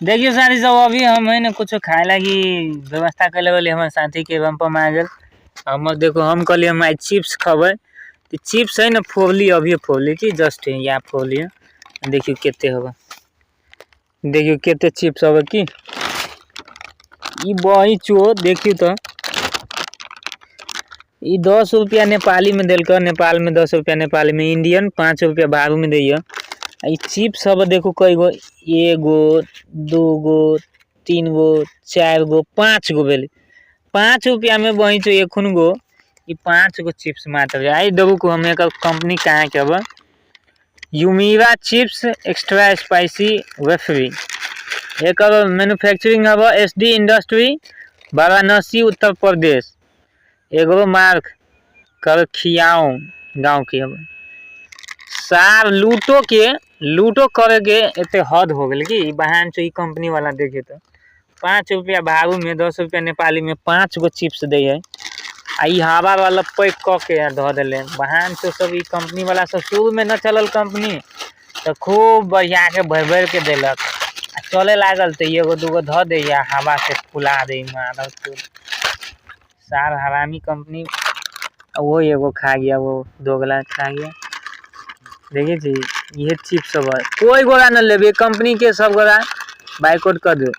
देखियो साथी सब, अभी हम है ने कुछो खाए लागी व्यवस्था कर लेबली। हमर साथी के बम आ गेल हमर। देखो, हम कहलिए हम आइ चिप्स खबै, तऽ चिप्स है ने फोड़ली, अभिये फोड़ली कि जस्ट या फोड़ली। देखियो कते होबे, देखियो कते चिप्स होबे की ई बही चो। देखियो तऽ ई 10 रुपया नेपाली में देलक। नेपाल में 10 रुपया नेपाली में, इंडियन 5 रुपया भारू में दैया। आ ई चिप्स सब देखो कई गो, एगो, 2 गो, 3 गो, 4 गो, 5 गो भेलै। 5 रुपया में बही चो एखुन गो ई 5 गो चिप्स मात्र। आई देखू हम एकर कंपनी कहाँ के हबे, यूमीरा चिप्स एक्स्ट्रा स्पाइसी वेफरी। एकर मैन्युफैक्चरिंग हबे एसडी इंडस्ट्री, वाराणसी, उत्तर प्रदेश। एगो मार्क करखियाओ गांव के हबे। सार लूटो के लूटो करे के एते हद हो गेल कि ई बहान चो ई कंपनी वाला। देखे तो 5 रुपया भारू में, 10 रुपया नेपाली में 5 गो चिप्स दै है आ ई हवा वाला पैक कऽ के धऽ देले बहान चो सब। ई कंपनी वाला सब शुरू में न चलल कंपनी तऽ खूब बढ़िया के भरि भरि के देलक आ चले लागल तऽ एगो दूगो धऽ दै आ हवा से फुला दै। मारल सार हरामी कंपनी। वो एगो खा गया, वो दोगला खा गया। देखै छी, इहे चिप्स सब है। कोई गोरा न लेबे कंपनी के, सब गोरा बाइकआउट कर दो।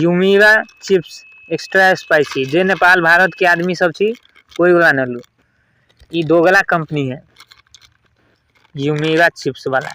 यूमीरा चिप्स एक्स्ट्रा स्पाइसी, जे नेपाल भारत के आदमी सब छी, कोई गोरा न लू। ई दोगला कंपनी है यूमीरा चिप्स वाला।